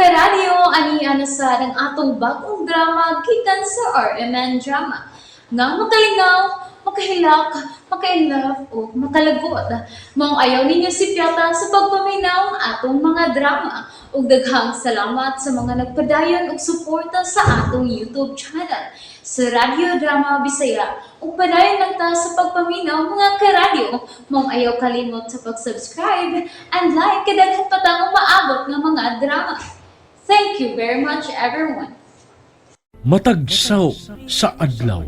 Karadyo, ani ana sa ang atong bagong drama gikan sa RMN Drama. Nga makalingaw, makahilak, makainlove o makalagot. Maong ayaw ninyo si Piata sa pagpaminaw ang atong mga drama. Ug daghang salamat sa mga nagpadayon og suporta sa atong YouTube channel sa Radyo Drama Bisaya. Ug padayon lang ta sa pagpaminaw, mga karadyo. Maong ayaw kalimot sa pag-subscribe and like kay daghan pa tang umaabot nga mga drama. Thank you very much, everyone. Matagsaw sa adlaw.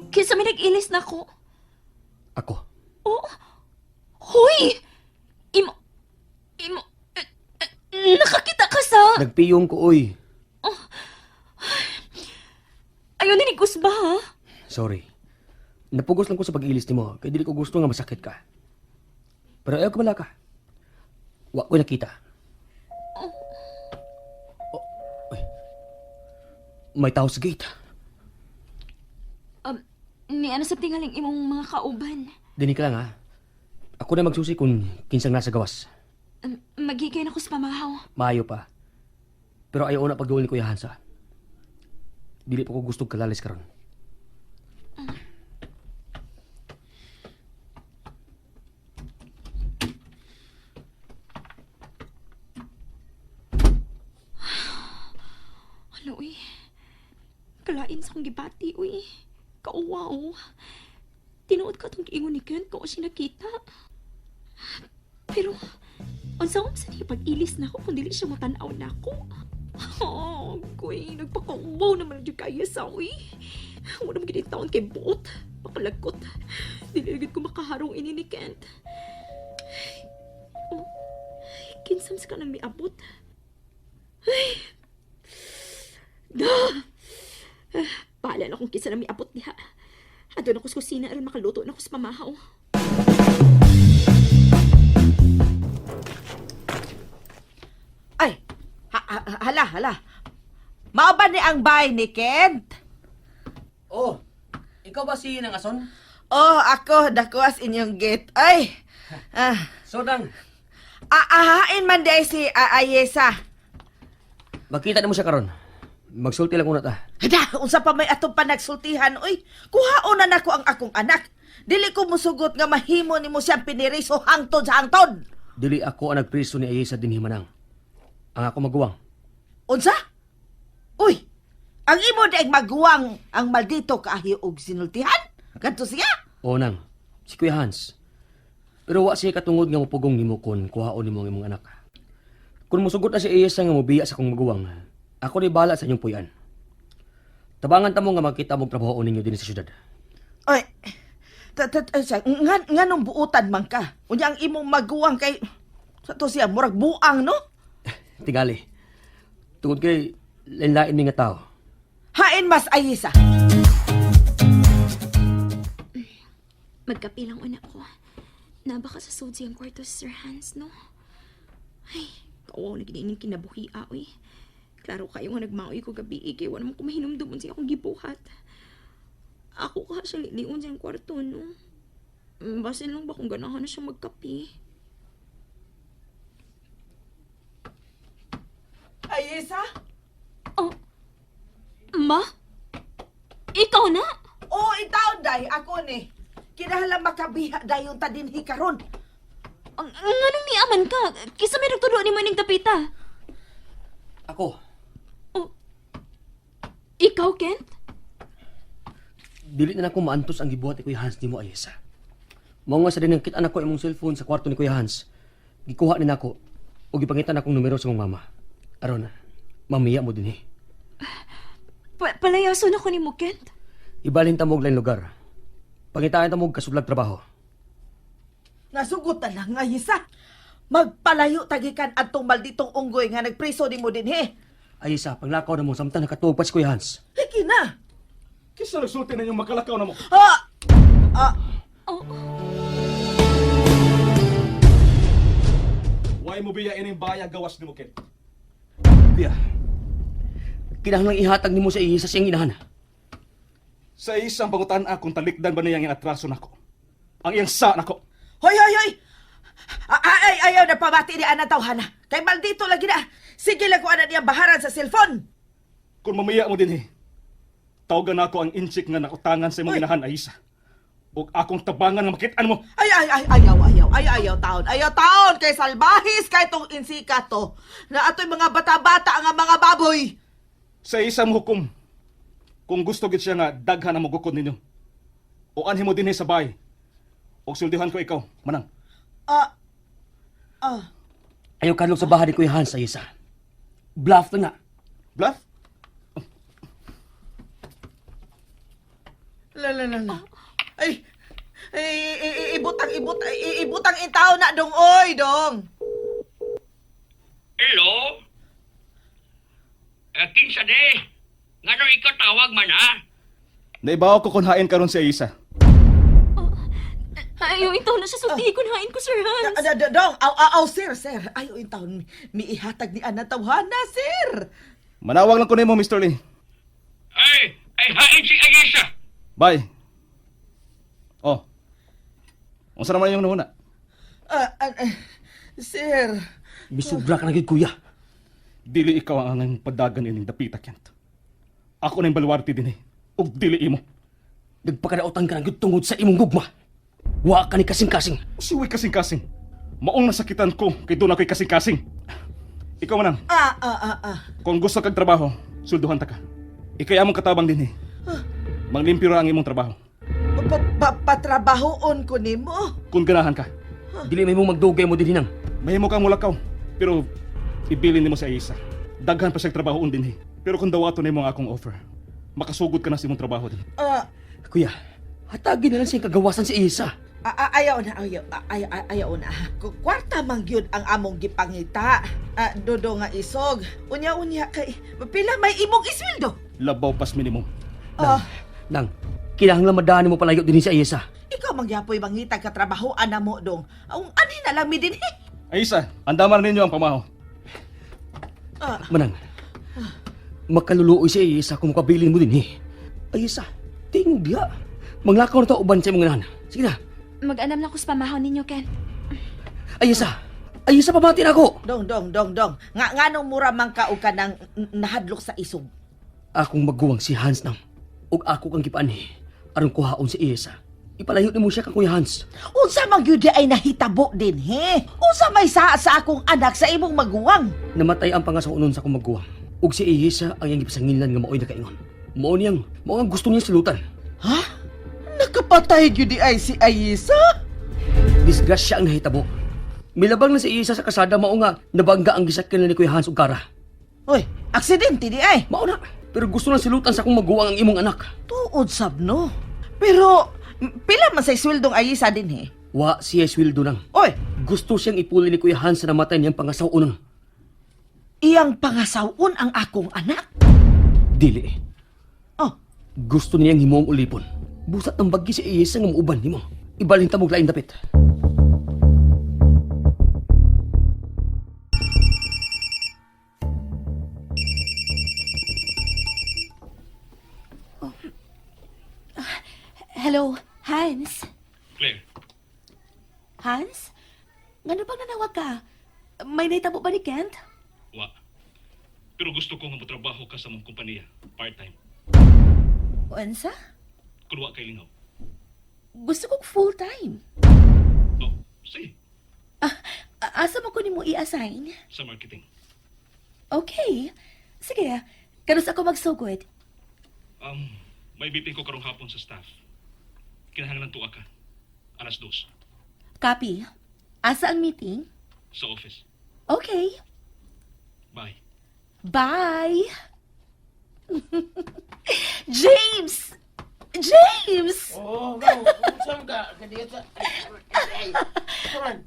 Kinsa may nag-ilis na ko? Ako. Oh, hoy! Imo, imo, eh, eh, nakakita ka sa. Nagpiyong ko, oy. Ayaw ni ba, ha? Sorry. Napugos lang ko sa pag-ilis nimo kay dili ko gusto nga masakit ka. Pero ayaw ka ka. Wa ko nakita. Oh, uy. May tao sa gate. Ni ano sa tingaling imong mga kauban? Dini ka lang ha. Ako na magsusi kung kinsang nasa gawas. Maghigay na ko sa pamahaw. Maayo pa. Pero ayaw na pagduol ni Kuya Hansa. Dili pa ko gusto kalalis karon. Ano, uy? Kalain sa kong gibati, uy. Kauwa, oh. Tinuod ka tong giingon ni Kent ko siya nakita. Pero, unsa sa niya pag-ilis na ako kung dili siya matanaw na ako. Oh, kuy, nagpakauwaw naman jud kaya sa uy. Wala mo gid taon kay buot. Pakalagot. Dili gid ko makaharong ini ni Kent. Oh, kinsam sa ka nang miabot. Da! Bahala na kung kinsa na miabot diha. Adto na ko sa kusina aron makaluto na ko sa pamahaw. Ay, hala, hala. Mao ba ni ang bay ni Kent? Oh, ikaw ba si Nang Ason? Oh, ako, dakuas inyong gate. Ay, ah, So dang, aahain man di ay si Ayesa. makita na mo siya karon. Magsulti lang una ta. Hada, unsa pa may atong panagsultihan, uy. Kuhaon na nako ang akong anak. Dili ko musugot nga mahimo nimo siyang piniriso hangtod sa hangtod. Dili ako ang nagpriso ni Ayesa dinhi manang. Ang ako maguwang. Unsa? Uy, ang imo di ay maguwang ang maldito kaahi og sinultihan. Kadto siya. Oo nang, si Kuya Hans. Pero wa siya katungod nga mupugong nimo kon kuhaon nimo ang imong anak. Kung musugot na si Ayesa nga mobiya sa akong maguwang, ako ni bala sa inyong puyan. Tabangan ta mo nga makita mong trabaho ninyo dinhi sa syudad. Ay, nga, nganong buutan man ka? Unya ang imong maguwang kay, sa to siya, murag buang, no? Tingali. Tungod kay lain-lain mi nga tao. Hain mas Ayesa. Magkape lang una ko. Nabaka sa sud siyang kwarto si Sir Hans, no? Ay, kawaw na gid ining kinabuhi, ah, uy. Klaro kayo nga nagmaoy ko gabi, eh, kay wala man ko mahinumdumon siya akong gibuhat. Ako ka siya liliun siyang kwarto, no? Basin lang ba kung ganahan na siyang magkape? Ayesa? Oh, ma? Ikaw na? Oo, itaw, day. Ako ni. Kinahanglan makabiha dayon ta dinhi karon. Ang anong niaman ka? Kisa may nagtulo ni Maning Tapita. Ako, Oh, ikaw, Kent? dili na nako maantos ang gibuhat ni Kuya Hans nimo, Ayesa. Mao nga sa din kita nako imong cellphone sa kwarto ni Kuya Hans. Gikuha ni nako ug gipangitan akong numero sa imong mama. Aron, mamiya mo dinhi. Palayason ako ni mo, Kent. Ibalhin ta mo og lain lugar. Pangitaan ta mo og kasublag trabaho. Nasugot na lang, Ayesa. Magpalayo tagikan adtong malditong unggoy nga nagpriso nimo dinhi. Ayesa, panglakaw na mo samtang nakatuog pa si Kuya Hans. Hiki na. Kisa nagsulti na yung makalakaw na mo. Ah! Ah! Oh, Why mo biya ining baya gawas ni mo, Ken? Kuya, kinahanglang ihatag nimo sa Ayesa siyang inahan. Sa isang pangutan akong talikdan ba niyang iyang atraso nako? Ang iyang sa nako. Hoy, hoy, hoy! Ay, ayaw na pamati ni Ana tawhana. Kay maldito lagi na. Sige lang ko ana niya baharan sa cellphone. Kung mamaya mo din eh, tawagan ako ang inchik nga nautangan sa imong Uy. inahan, Aisa. O akong tabangan nga makitaan mo. Ay, ay, ay, ayaw, ayaw, ay, ayaw taon. Ayaw taon, kay salbahis, kay tong insika to. Na ato'y mga bata-bata nga mga baboy. Sa isang hukom, kung gusto gid siya nga daghan ang magukod ninyo. O anhin mo dinhi sa bahay. O suldihan ko ikaw, manang. Ah, ah, Ayaw kadlok sa bahay ni Kuya Hans, Ayesa. Bluff na nga. Bluff? La, la, la, la. Ay, ay, ay, ay, ibutang, ibutang, ibutang intaw na dong, oy, dong. Hello? Eh, kinsa de? Ngano ikaw tawag man ha? Naibaw ko kung hain karon si Aisa. Ayaw itaw na siya sultihi kun hain ko, Sir Hans. Dong, aw, aw, aw, sir, sir. Ayaw intaw, miihatag ni Ana tawhana, sir. Manawag lang ko nimo, Mr. Lee. Ay, ay hain si Ayesha. Bye. Oh. Unsa naman inyong nahuna? Ah, ah, ah, sir. Misubra ka na gid, kuya. Dili ikaw ang angay padagan ining dapita, Kent. Ako na yung baluarte din eh. Ug dili imo. Nagpakadautan ka na gid tungod sa imong gugma. Wa ka ni kasing-kasing. Siway kasing-kasing. Maong nasakitan ko kay doon ako'y kasing-kasing. Ikaw manang, Ah, ah, ah, ah. kung gusto kag trabaho, sulduhan ta ka. Ikay among katabang din eh. Manglimpyo ra ang imong trabaho. Pa, pa, patrabahoon ko nimo. Kung ganahan ka, Dili may mong magdugay mo din hinang. mahimo kang mulakaw. Pero ibilin nimo si Aisa. Daghan pa siyang trabahoon din eh. Pero kung dawaton nimo ang akong offer, makasugod ka na sa imong trabaho din. Ah, Kuya, hatagin na lang siyang kagawasan si Isa. ah, ah, ayaw na, ayaw, ah, ayaw, ah, ayaw na. Kwarta man gyud ang among gipangita. Ah, dodo nga isog. Unya-unya kay pila may imong isweldo. Labaw pas minimum. Ah, Nang, kinahanglan madaan mo palayo din si Ayesa. ikaw mangyapoy mangita ka trabaho ana mo dong. Ang ani na lang mi dinhi. Aisa, andaman ninyo ang pamaho. Ah, Manang, makaluluoy si Ayesa kung makabilin mo din eh. Ayesa, tingog diha. Manglakaw na to uban sa imong inahan. Sige na. Mag-anam na ko sa pamahaw ninyo, Ken. Ayesa, Ayesa, pamati na ako. dong dong dong dong. Nga nganong mura man ka og kanang nahadlok sa isog. Akong maguwang si Hans nang. Ug ako kang gipaanhi. Aron kuhaon si Ayesa. Ipalayo nimo siya kang Kuya Hans. Unsa man gyud di ay nahitabo dinhi? Unsa may saa sa akong anak sa imong maguwang? Namatay ang pangasaunon sa akong maguwang. Ug si Ayesa ang iyang gipasanginlan nga maoy nakaingon. Mao niyang, mao ang gusto niya silutan. Ha? Nakapatay gyud di ay si Ayesa? Disgrasya ang nahitabo. Milabang na si Isa sa kasada mao nga nabangga ang gisakyan ni Kuya Hans ug Kara. Uy, aksidente di ay. Mao na. Pero gusto lang silutan sa akong maguwang ang imong anak. Tuod sab no. Pero pila man sa isweldong Ayesa dinhi? Wa siya sweldo nang. Oy, Gusto siyang ipuli ni Kuya Hans sa namatay niyang pangasaw-unang. iyang pangasawon ang akong anak. Dili. Oh, Gusto niyang himuong ulipon. Busat ng bagyi si Isa nga muuban nimo. Ibalhin ta mo og lain dapit. Hello, Hans. Claire, Hans? Ngano bang nanawag ka? May nahitabo ba ni Kent? Wa. Pero gusto ko nga motrabaho ka sa mong kompanya, part-time. Unsa? Kun wa kay lingaw. Gusto kong full-time. Oh, sige, Ah, asa mo ko nimo i-assign? sa marketing. Okay. Sige, kanus ako magsugod. May meeting ko karong hapon sa staff. Kinahanglan tuwa ka. 2:00 Copy. Asa ang meeting? sa office. Okay. Bye. Bye! James! James! Oo, oh, go. Saan ka? Kadiya sa... Ay, karon.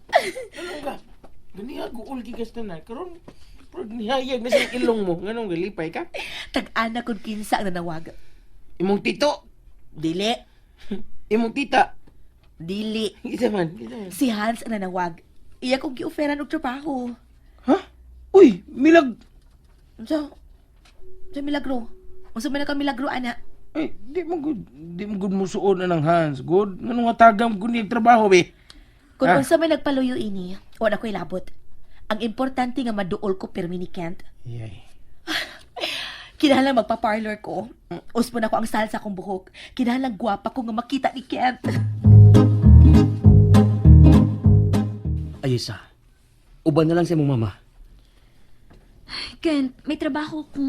Ano ka? Ganiha, guol gigas na na. Karon, pero nihayag na sa ilong mo. Nganong galipay ka? Tag-ana kung kinsa ang nanawag. Imong tito. dili, Imong tita. Dili. Kita man, kita man. Si Hans ang nanawag. Iya kong gioferan og trabaho. Ha? Uy, milag. Unsa? Unsa milagro? Unsa man ka milagro ana? Ay, di mo good. Di mo good musuon na ng hands. Good. Nganong atagam ko niya trabaho, be. Kung Ah. unsa may nagpaluyo ini, wala ko'y labot. Ang importante nga maduol ko pirmi ni Kent. Yay. Kinahanglan magpa-parlor ko. Uspo na ko ang salsa kong buhok. Kinahanglan gwapa ko nga makita ni Kent. Ayesa, uban na lang sa imong mama. Kent, may trabaho ko.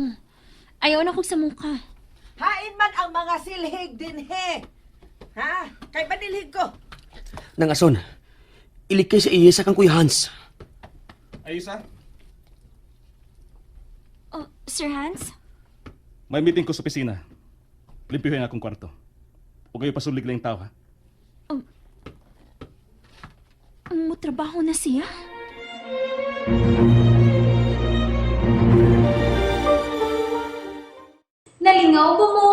Ayaw na kong samuka. Hain man ang mga silhig dinhe. Ha? Kay banilhig ko. Nang ason, ilikay sa Ayesa kang Kuya Hans. Ayesa, Oh, Sir Hans? may meeting ko sa opisina. Limpyuhin akong kwarto. Huwag kayo pasulig lang yung tao, ha? Mutrabaho na siya? Nalingaw ba mo?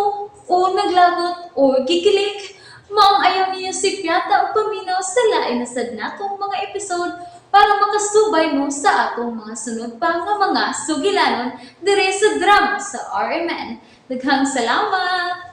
O naglagot o gikilig? Maong ayaw niyo si Piata ang paminaw sa lain na sad natong mga episode para makasubay mo sa atong mga sunod pa nga mga sugilanon dire sa drama sa RMN. Daghang salamat!